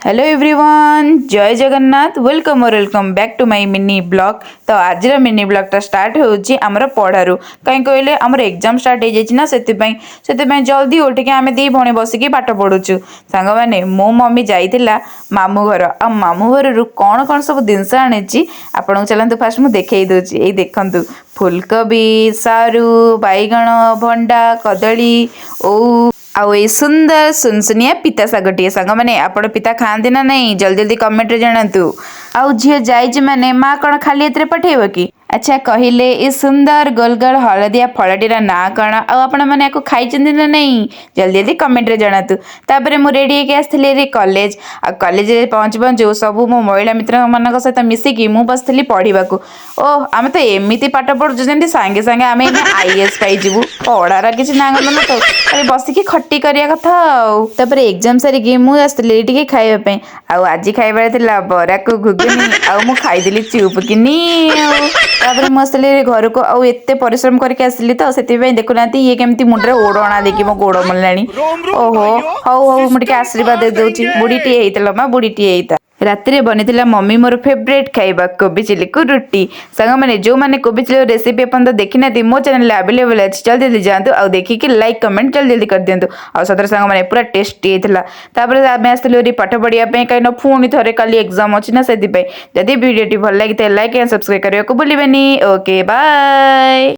Hello everyone, ଜୟ Jagannath. Welcome or welcome back to my mini vlog। ତ ଆଜିର mini ବ୍ଲଗ୍ଟା start ହେଉଛି ଆମର ପଢ଼ାରୁ। କାହିଁ କହିଲେ, ଆମର ଏକ୍ଜାମ୍ ଷ୍ଟାର୍ଟ ହେଇଯାଇଛି ନା, ସେଥିପାଇଁ ଜଲ୍ଦି ଉଠିକି ଆମେ ଦୁଇ ଭଉଣୀ ବସିକି ପାଠ ପଢ଼ୁଛୁ। ସାଙ୍ଗମାନେ, ମୋ ମମି ଯାଇଥିଲା ମାମୁଁ ଘର ଆଉ ମାମୁଁ ଘରରୁ କ'ଣ କ'ଣ ସବୁ ଜିନିଷ ଆଣିଛି, ଆପଣଙ୍କୁ ଚାଲନ୍ତୁ ଫାଷ୍ଟ ମୁଁ ଦେଖେଇ ଦେଉଛି। ଏଇ ଦେଖନ୍ତୁ, ଫୁଲକୋବି, ସାରୁ, ବାଇଗଣ, ଭଣ୍ଡା, କଦଳୀ, ଓଉ ଆଉ ଏଇ ସୁନ୍ଦର ସୁନସୁନିଆ ପିତା ଶାଗଟିଏ। ସାଙ୍ଗମାନେ, ଆପଣ ପିତା ଖାଆନ୍ତି ନା ନାହିଁ? ଜଲ୍ଦି ଜଲ୍ଦି କମେଣ୍ଟରେ ଜଣାନ୍ତୁ। ଆଉ ଝିଅ ଯାଇଛି ମାନେ ମା କ'ଣ ଖାଲି ଏଥିରେ ପଠେଇବ କି? ଆଚ୍ଛା କହିଲେ, ଏ ସୁନ୍ଦର ଗୋଲ ଗୋଲ ହଳଦିଆ ଫଳଟିର ନାଁ କ'ଣ ଆଉ ଆପଣମାନେ ୟାକୁ ଖାଇଛନ୍ତି ନା ନାହିଁ? ଜଲ୍ଦି ଜଲ୍ଦି କମେଣ୍ଟରେ ଜଣାନ୍ତୁ। ତାପରେ ମୁଁ ରେଡ଼ି ହେଇକି ଆସିଥିଲି ଏରି କଲେଜ। ଆଉ କଲେଜରେ ପହଞ୍ଚୁ ପହଞ୍ଚୁ ସବୁ ମୋ ମହିଳା ମିତ୍ରମାନଙ୍କ ସହିତ ମିଶିକି ମୁଁ ବସିଥିଲି ପଢ଼ିବାକୁ। ଓହ, ଆମେ ତ ଏମିତି ପାଠ ପଢ଼ୁଛୁ ଯେମିତି ସାଙ୍ଗେ ସାଙ୍ଗେ ଆମେ ଆଇଏଏସ୍ ପାଇଯିବୁ। ପଢ଼ାର କିଛି ନାଁ ଗନ୍ଧ ନଥାଉ, ଖାଲି ବସିକି ଖଟି କରିବା କଥା। ଆଉ ତାପରେ ଏକ୍ଜାମ୍ ସାରିକି ମୁଁ ଆସିଥିଲି ଟିକେ ଖାଇବା ପାଇଁ। ଆଉ ଆଜି ଖାଇବାରେ ଥିଲା ବରାକୁ ଘୁଗୁନି ଆଉ ମୁଁ ଖାଇଦେଲି ଚୁପ୍ କିନି। ଆଉ ତାପରେ ମୁଁ ଆସିଲି ଘରକୁ। ଆଉ ଏତେ ପରିଶ୍ରମ କରିକି ଆସିଲି ତ, ସେଥିପାଇଁ ଦେଖୁନାହାନ୍ତି, ଇଏ କେମିତି ମୁଣ୍ଡରେ ଓଢ଼ଣା ଦେଇକି ମୋ ଗୋଡ଼ ମଳିଲାଣି। ଓହୋ, ହଉ ହଉ, ମୁଁ ଟିକେ ଆଶୀର୍ବାଦ ଦେଇଦେଉଛି। ବୁଢ଼ୀଟିଏ ହେଇଥିଲା ମା, ବୁଢ଼ୀଟିଏ ହେଇଥା। ରାତିରେ ବନିଥିଲା ମମି ମୋର ଫେଭରେଟ୍ ଖାଇବା, କୋବି ଚିଲିକୁ ରୁଟି। ସାଙ୍ଗମାନେ, ଯେଉଁମାନେ କୋବି ଚିଲିର ରେସିପି ଏପର୍ଯ୍ୟନ୍ତ ଦେଖିନାହାନ୍ତି, ମୋ ଚ୍ୟାନେଲରେ ଆଭେଲେବଲ୍ ଅଛି। ଜଲ୍ଦି ଜଲ୍ଦି ଯାଆନ୍ତୁ ଆଉ ଦେଖିକି ଲାଇକ୍, କମେଣ୍ଟ ଜଲ୍ଦି ଜଲ୍ଦି କରିଦିଅନ୍ତୁ। ଆଉ ସତରେ ସାଙ୍ଗମାନେ, ପୁରା ଟେଷ୍ଟି ହେଇଥିଲା। ତାପରେ ଆମେ ଆସିଥିଲୁ ଏଠି ପାଠ ପଢ଼ିବା ପାଇଁ, କାହିଁକିନା ପୁଣି ଥରେ କାଲି ଏକ୍ଜାମ୍ ଅଛି ନା, ସେଥିପାଇଁ। ଯଦି ଭିଡ଼ିଓଟି ଭଲ ଲାଗିଥାଏ, ଲାଇକ୍ ଆଣ୍ଡ ସବସ୍କ୍ରାଇବ୍ କରିବାକୁ ଭୁଲିବେନି। Okay, bye.